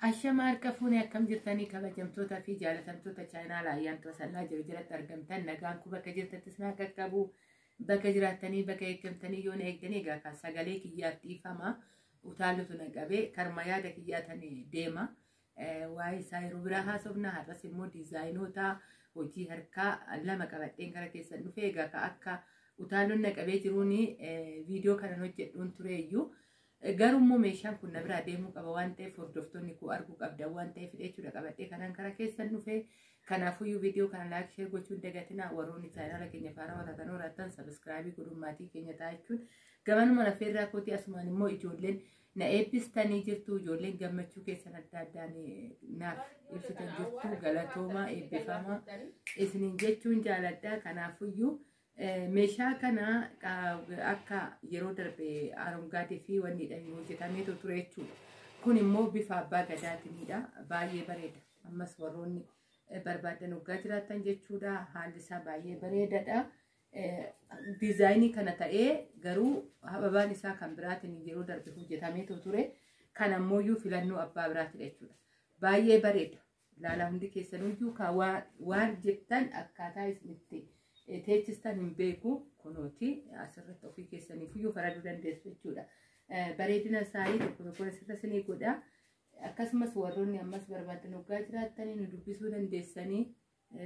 Ashama harka fuunee akkam jirtanii kabajamtoota fi jaalatamtoota chaayinaa Ayyaantuu Asallaa jiru jalatti argamtan nagaan kun bakka jirtattis naa qaqqabu bakka jiraattanii bakka eeggamtanii yoo na eegdanii egaa kan sagalee kiyyaaf dhiifama utaallutu na qabee karma yaada kiyyaatan deema. Waa'ee isaa yeroo biraa haasofna. Har'as immoo diizaayinoota hojii harkaa lama qabadheen gara keessan dhufe. Egaa akka utaalloon na qabee jiruun viidiyoo kanan hojjedhuun tureeyyuu. Garuu immoo meeshaan kun na biraa deemuu qaba waan ta'eef, hordoftoonni koo arguu qabdan waan ta'eef jechuudha qabadhee kanaan karaa keessan dhufe. Kanaafuyyuu viidiyoo kana like, share gochuun dagatinaa. Warroonni chaayinaala keenya faana wataatan horattan subscribe godhuun maatii keenya ta'a jechuun gamanuma lafeerraa kooti. Asumaan immoo ijoolleen na eebbistanii jirtu, ijoolleen gammachuu keessan adda addaan naaf ibsitan jirtu, galatoomaa, eebbifamaa isiniin jechuun jaaladha. Kanaafuyyuu meeshaa kana akka yeroo darbe arongaadee fi wanni hojjetameetu ture jechuudha. Kun immoo bifa abbaa gadaatiinidha. Baay'ee bareeda. Ammas warroonni barbaadan waggaa jiraatan jechuudha. Haalli isaa baay'ee bareedaadha. Diizaayinii kana ta'ee garuu hababaan isaa kan biraatiin yeroo darbe hojjetameetu ture. Kan ammoo filannoo abbaa biraatidha jechuudha. Baay'ee bareeda. Ilaalaa hundi keessanuyyuu waan jettan akkaataa isinitti teechistan hin beeku. Kunooti asirratti ofii keessaniifiyyuu faraduu dandeessu jechuudha. Bareedina isaanii tokko tokko asirra isinii godha. Akkasumas warroonni ammas barbaadan waggaa jiraattanii nu dubbisuu dandeessanii,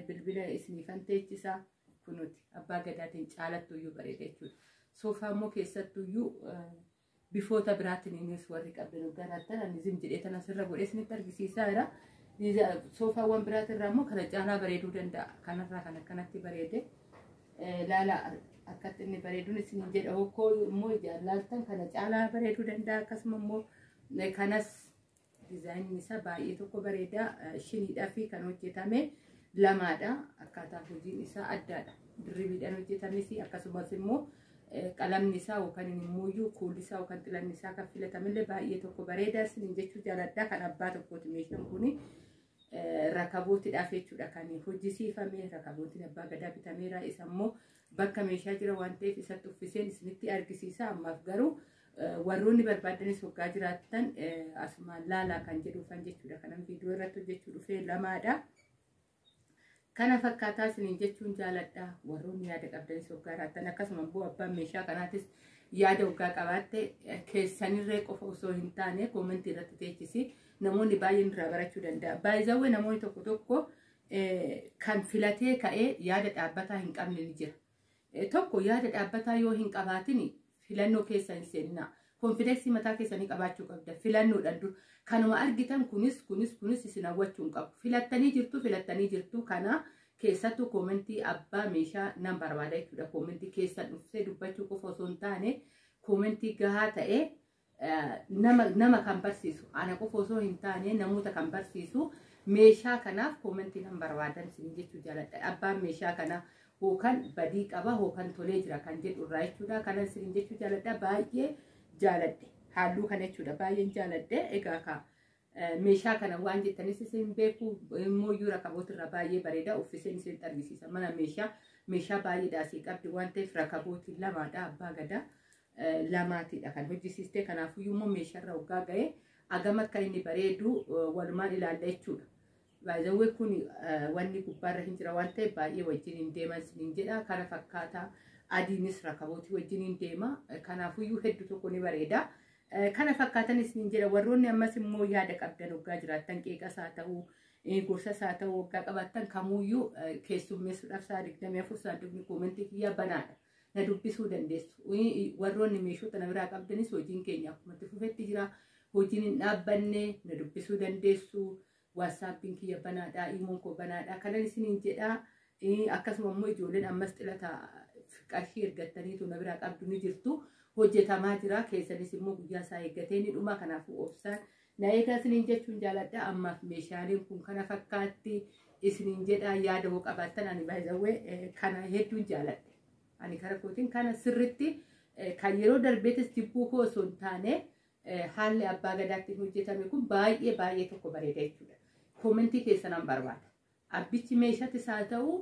bilbila isiniifan teechisa. Kunooti abbaa gadaatiin caalattuyyuu bareeda jechuudha. Soofaa immoo keessattuyyuu bifoota biraatiin innis warri qabdan waggaa jiraattan ani zim jedhee tan asirra godhee isinitti argisiisaa jira. Soofaawwan biraatirraa immoo kana caalaa bareeduu danda'a. Kanarraa kan akkanatti bareede. Laala akkatti inni bareeduun isin jedha. Hokkoo immoo ijaan laaltan kana caalaa bareeduu danda'a. Akkasuma immoo kanas diizaayiniin isaa baay'ee tokko bareeda. Shiniidhaa fi kan hojjetame lamaadha. Akkaataa hojiin isaa addaadha. Dirribiidhaan hojjetames akkasumas immoo qalamni isaa yookaan immoo kuulli isaa yookaan xilanni isaa kan filatamillee baay'ee tokko bareeda isin jechuu jaaladha. Kan abbaa tokkooti meeshaan kuni. Rakabootiidhaaf jechuudha kan hojjisiifame. Rakabootiin abbaa gadaa bitameera. Isa immoo bakka meeshaa jira waan ta'eef isatti uffiseen isinitti argisiisa. Ammaaf garuu warroonni barbaadanis waggaa jiraattan asumaan laalaa kan jedhuufan jechuudha. Kanan viidiyoo irratti hojjechuu dhufee lamaadha. Kana fakkaataa isiniin jechuun jaaladha. Warroonni yaada qabdanis waggaa jiraattan, akkasuma immoo abbaan meeshaa kanaatis yaada waggaa qabaatte, keessanirree qofa osoo hin taane koomentii irratti teechisi. Namoonni baay'een irraa barachuu danda'a. Baay'izawwee namoonni tokko tokko kan filatee ka'ee yaada dhaabbataa hin qabne ni jira. Tokko yaada dhaabbataa yoo hin qabaatin filannoo keessa hin seeninaa. Confidence mataa keessanii qabaachuu qabda. Filannoodhaan dur. Kanuma argitan kunis kunis kunis isin hawwachuu hin qabu. Filattanii jirtu, filattanii jirtu. Kana keessattuu koomentii abbaa meeshaa nan barbaada jechuudha. Koomentii keessan dhuftee dubbachuu qofa osoo hin taane koomentii gahaa ta'ee nama kan barsiisu, ana qofa osoo hin taane namoota kan barsiisu, meeshaa kanaaf koomentii nan barbaadan isin jechuu jaaladha. Abbaan meeshaa kanaa hookan badii qaba hookan tolee jira kan jedhu irraa jechuudha. Kanan isin jechuu jaaladha. Baay'ee jaaladhe halluu kana jechuudha, baay'een jaaladhe. Egaa ka meeshaa kana waan jettanis isin beeku. Immoo iyyuu rakaboota irraa baay'ee bareeda. Uffiseen isin argisiisa. Mana meeshaa baay'ee daasii qabdi waan ta'eef rakabootii lamaadha, abbaa gadaa lamaatiidha kan hojjisiiste. Kanaafuyyuu immoo meeshaarra waggaa ga'ee agam akka inni bareedu walumaan ilaalla jechuudha. Baay'ee kun wanni gubbaarra hin jira waan ta'eef baay'ee wajjin hin deeman isiniin jedha. Kana fakkaataa adiinis rakabootii wajjin hin deema. Kanaafuyyuu hedduu tokko ni bareeda. Kana fakkaatan isiniin jedha. Warroonni ammas immoo yaada qabdan waggaa jiraattan, qeeqas haa ta'uu, gorsas haa ta'uu, waggaa qabaattan kamuyyuu keessummeessuudhaaf sa'a 24 saanduqni koomentii kiyyaa banaadha. Na dubbisuu dandeessu. Warroonni meeshota na biraa qabdanis hojiin keenya akkuma itti fufetti jira. Hojiin hin dhaabbanne, na dubbisuu dandeessu. Waatsaappiin kiyya banaadha. Imoon koo banaadha. Kanan isiniin jedha. Akkasuma immoo ijoolleen ammas xilata qarshii ergattaniitu na biraa qabdu ni jirtu. Hojjetamaa jira. Keessanis immoo guyyaa isaa eeggatee ni dhuma. Kanaafuu obsaan na eegaa isiniin jechuun jaaladha. Ammaaf meeshaaleen kun kana fakkaatti isiniin jedha. Yaada hoo qabaattan, ani baay'ee kana hedduun jaaladhe. Ani kara kootiin kana sirritti kan yeroo darbeetis jibbuu koo osoo hin taane haalli abbaa gadaatti hojjetame kun baay'ee baay'ee tokko bareeda jechuudha. Koomentii keessa nan barbaada. Abbichi meeshaattis haa ta'u,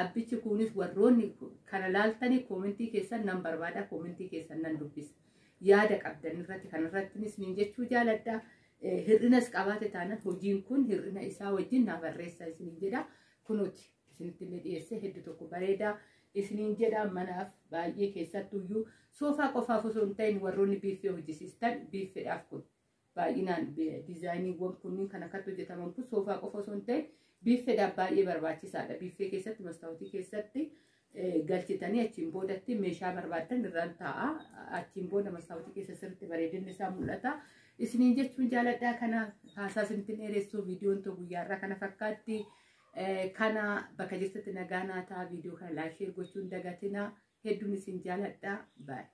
abbichi kunis, warroonni kana laaltanii koomentii keessan nan barbaada. Koomentii keessan nan dubbisa. Yaada qabdan irratti kanarrattis niin jechuu jaaladha. Hir'inas qabaate taanaan hojiin kun hir'ina isaa wajjin naa barreessaa isiniin jedha. Kunuuti isinitti illee dhiyeessee hedduu tokko bareedaa isiniin jedha. Manaaf baay'ee keessattuyyuu soofaa qofaaf osoo hin ta'in warroonni biiffee hojjisiistan biiffeedhaaf kun baay'inaan diizaayiniiwwan kunniin kan akkatti hojjetaman kun soofaa qofa osoo hin ta'in biiffeedhaaf baay'ee barbaachisaadha. Biiffee keessatti mastaawotii keessatti galchitanii achiin boodatti meeshaa barbaaddan irraan taa'a. Achiin booda mastaawotii keessa sirriitti bareedinni isaa mul'ata. Isiniin jechuun jaaladhaa. Kana haasaa isinitti dheeressuu, viidiyoon ta'u guyyaarraa kana fakkaatti. Kana bakka jirtatti nagaa naa ta'a. Viidiyoo kana like, share gochuun dagatina. Hedduun isin jaaladhaa. Baay'ee.